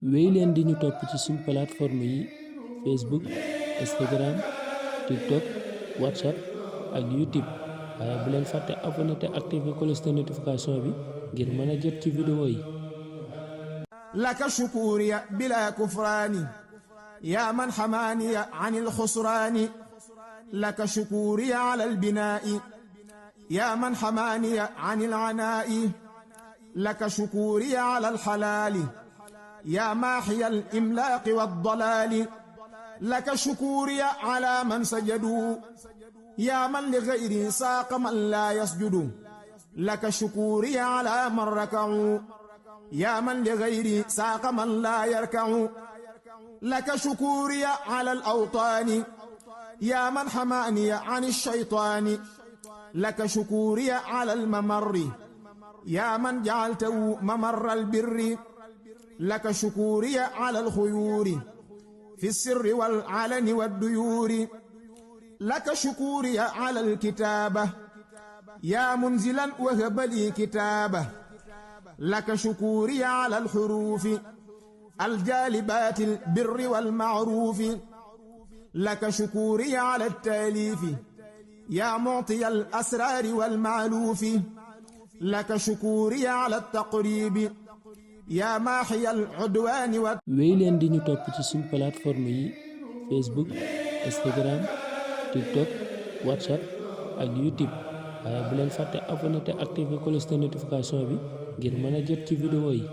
wéy leen di ñu topp ci suñu plateforme yi Facebook Instagram TikTok WhatsApp ak YouTube waaye bu leen fàtte abonné te activer cloche de notification bi ngir mën a jot ci vidéo yi. لك شكوري بلا كفران يا من حماني عن الخسران لك شكوري على البناء يا من حماني عن العناء لك شكوري على الحلال يا ماحي الإملاق والضلال لك شكوري على من سجدوا يا من لغيري ساق من لا يسجد لك شكوري على من ركعوا يا من لغيري ساق من لا يركع لك شكوري على الأوطان يا من حماني عن الشيطان لك شكوري على الممر يا من جعلته ممر البر لك شكوري على الخيور في السر والعلن والديور لك شكوري على الكتابة يا منزلا وهب لي كتابة لك شكوري على الحروف الجالبات البر والمعروف لك شكوري على التاليف يا معطي الأسرار والمعلوف لك شكوري على التقريب يا ماحي العدوان wéy leen di ñu topp ci suñu plateforme yi Facebook Instagram TikTok WhatsApp ak YouTube waaye bu leen fàtte abonné te activer cloche de notification bi ngir mën a jot ci vidéo yi.